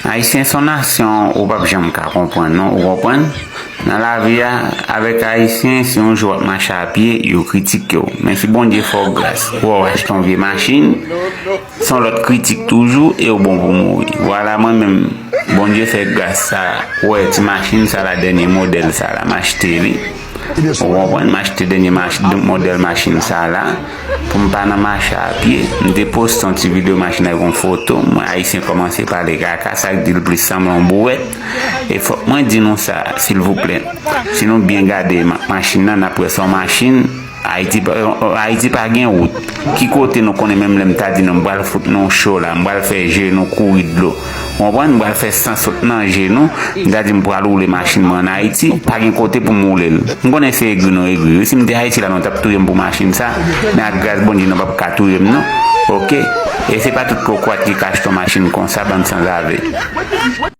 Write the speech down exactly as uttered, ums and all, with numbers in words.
Ayisyen se yon nasyon ou p ap janm ka konprann non, ou konprann? Nan lavi a, avèk Ayisyen, si yon jou w ap mache a pye, yo kritike w. Men si Bondye fè w gras, wè w achte yon vye machin, se yon lòt kritik toujou e w bon pou mouri. Vwala, mwen menm, Bondye fè gras sa, wè ti machin sa la, dènye modèl sa la, m achte li. Ou konprann? M achte dènye mach- modèl machin sa la. Pou m pa nan mache a pye, m te poste yon ti videyo machin avèk yon foto. Mwen, Ayisyen kòmanse pale kaka, sa k di l plis sanble yon bouwèt. E fòk mwen di nou sa, silvouplè. Si nou byen gade ma- machin nan, n ap wè se yon machin. Ayiti pa, Ayiti pa gen wout. Ki kote nou konnen, menm lè m ta di nou m pral fout nou cho la, m pral fè je nou kouri dlo. Ou konprann? M pral fè san sot nan je nou. M ta di m pral woule machin mwen ann Ayiti. Pa gen kote pou m woule l. M konnen se egri nou egri wi. Si m te Ayiti la, nou t ap touye m pou machin sa. Men ak gras Bondye, nou p ap ka touye m non. Oke? E se pa tout kokorat ki ka achte yon machin konsa, bann sanzave.